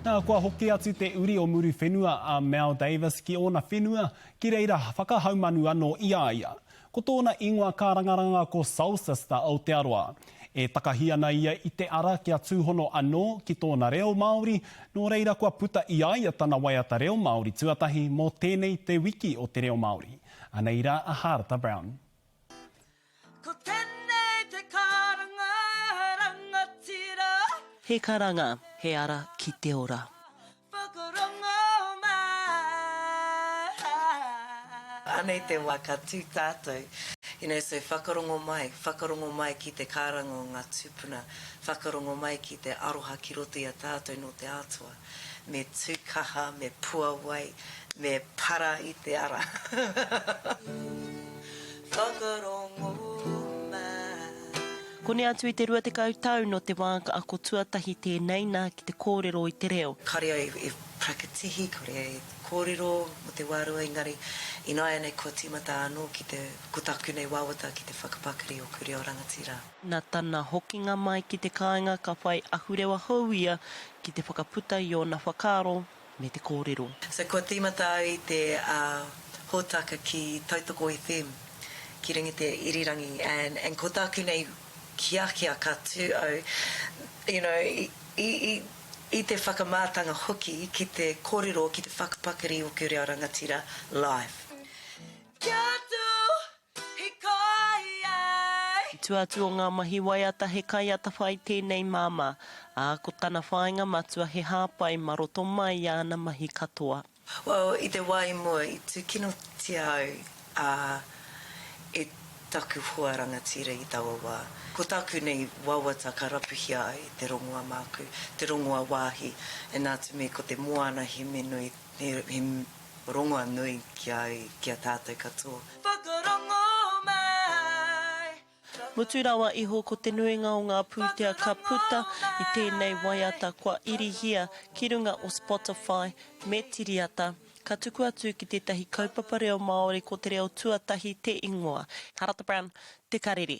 Nā, kua hoki atu te uri o Muriwhenua a Mel Davis ki ōna whenua, ki reira whakahaumanu anō i a ia. Ko tōna ingoa kārangaranga ko Soul Sister Aotearoa. E takahi ana ia i te ara kia tūhono anō ki tōna reo Māori, nō reira kua puta i a ia tana waiata reo Māori tuatahi mō tēnei Te Wiki o te Reo Māori. Anei rā a Hārata Brown. Ko tenei te karanga rangatira. He karanga, he ara ki te ora. Whakarongo mai. Anei te wā ka tū tātou, you know, so whakarongo mai, whakarongo mai ki te karanga o ngā tūpuna, whakarongo mai ki te aroha ki roto i a tātou nō te Atua. Me tū kaha, me puawai, me para i te ara. Whakarongo mai. Koni atu i te 20 tau nō te wā ka ako tuatahi tēnei nā ki te kōrero i te reo. Kare au i parakitihi, kore au i kōrero mō te wā roa engari ināianei kua tīmata anō ki te, ko tāku nei wawata ki te whakapakari ōku reo rangatira. Nā tana hokinga mai ki te kāinga ka whai ahurewa hou ia ki te whakaputa i ōna whakaaro me te kōrero. So kua tīmata au i te hōtaka ki Tautoko FM, ki runga i te irirangi and and ko tāku nei hiahia ka tū au you know i i i te whakamātanga hoki ki te kōrero ki te whakapakari oku reo rangatira live. Kia tū Hikoi ai! I tua atu o ngā mahi waiata he kaiatawhai tēnei māmā, ā, ko tana whāinga matua he hāpai mā roto mai i āna mahi katoa. Well, i te wā i mua, i tūkinotia au ā, e taku hoa rangatira i taua wā. Ko tāku nei wawata ka rapuhia ai te rongoa māku, te rongoa wāhi, and nā te mea ko te moana he mea nui, he, he Rongoa nui ki a au, ki a tātou katoa. Whakarongo mai. Mutu rawa iho ko te nuinga o ngā pūtea ka puta i tēnei waiata kua irihia ki runga o Spotify me Tiriata, ka tuku atu ki tētahi kaupapa reo Māori ko Te Reo Tuatahi te ingoa. Harata Brown, Te Karere.